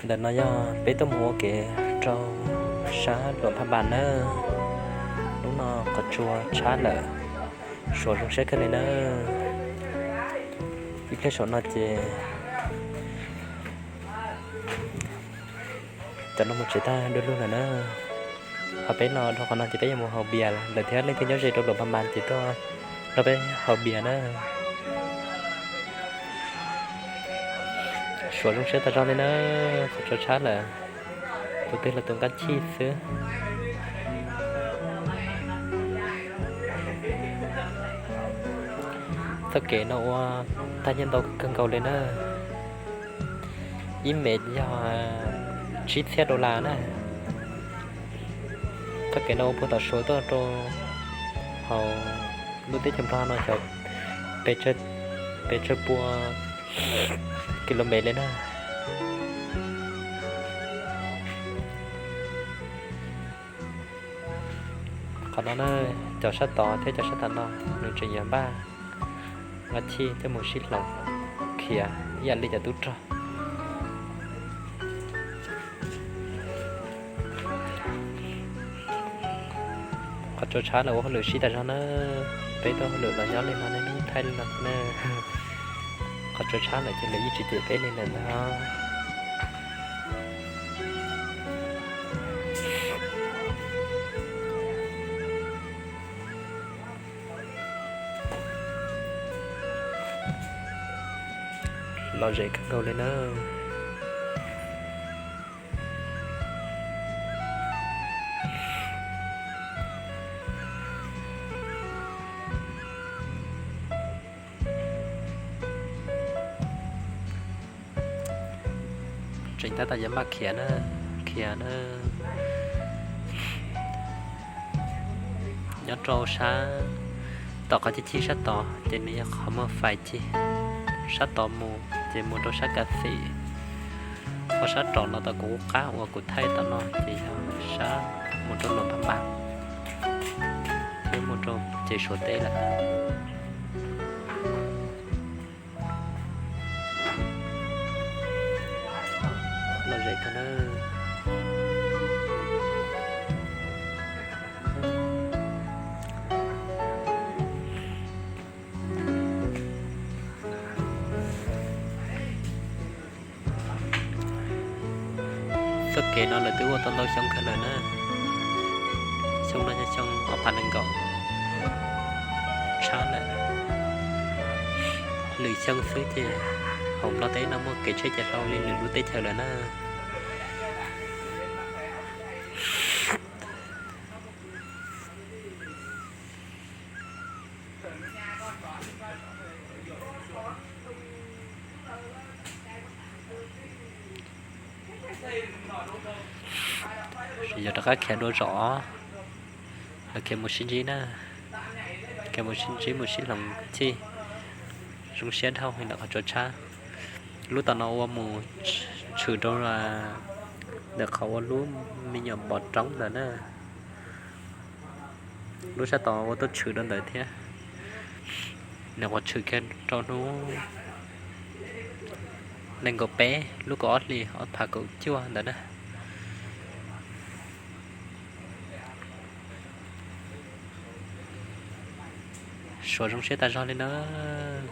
Ntawm no yog peb tuaj mus ua ke rau sab Luam Phaj Npas nawb. Hnub no qhov tsua tshab lawm, suav zoo siab kawg li nawb. Ib pliag saum no ces cov no mus tsev tag du lug lawm na. Ho peb los dhau qhov no ces peb yuav mus haus pias lawm thiab, leej twg nyob ze rau Luam Phaj Npas ces tuaj nrog peb haus pias na. Suav zoo siab tas zog li na, qhov tsua tshab lawm, tus twg los tus nqaj chij xwb. Txoj kev no ua tag nyiaj ntau kawg nkaus li na, ib mev yog tsib txhiab dollar na. Txoj kev no ua puag tom Suav tuaj rau hauv lub teb chaws Nplog no xyov pes tsawg pua kilomev li na. Qhov no na, cov sab tod thiab cov sab tom no nws tseem yuav npaj nqaj chij coj mus sib hloov khiav ib yam li cov tub rog. Qhov tsua tshab lawm ua hauj lwm sib tas zog na, peb tuaj hauj lwm los nyob li no nej thaij li no na. Qhov tsua tshab lawm ces lawv yeej tsis cem peb li lawm ntag. Lom zem kawg nkaus li na. Tseem tab tom yuav npaj khiav na, khiav na. Nyob rau sab tom qhov cig cig sab tod ces nws yog qhov muag fais cig, sab tod mus ces mus rau sab Kav Xim. Ho sab rov los tom kuv qab uas kuv thaij tom no ces yog sab mus rau Luam Phaj Npas thiab mus rau ces Suav teb lawm. Lom zem kawg na. Txoj kev no lawv twb ua tau ntau xyoo kawg lawm na. Xyoo no yog xyoo ob phav nees nkaum tshab lawm. Lwm xyoo xwb ces hauv Nplog teb no muaj kev tsheb cav hlau li lwm lub teb chaws lawm na. Yog rov qab khiav dua zos, los khiav mus sib ntsib na, khiav mus sib ntsib mus sib hloov chij. Zoo siab dhau li ntawm qhov tsua tshab. Lub tom no ua mus tshwm rau ntawm qhov ua lub me nyuam pov roob ntawd na. Lub sab tod ua tuaj tshwm rau ntawd thiab. Nws qhuav tshwm kiag rau hnub nees nkaum peb lub kaum ob hlis ob phav kaum cuaj ntawd na. Suav zoo siab tas zog li nawb.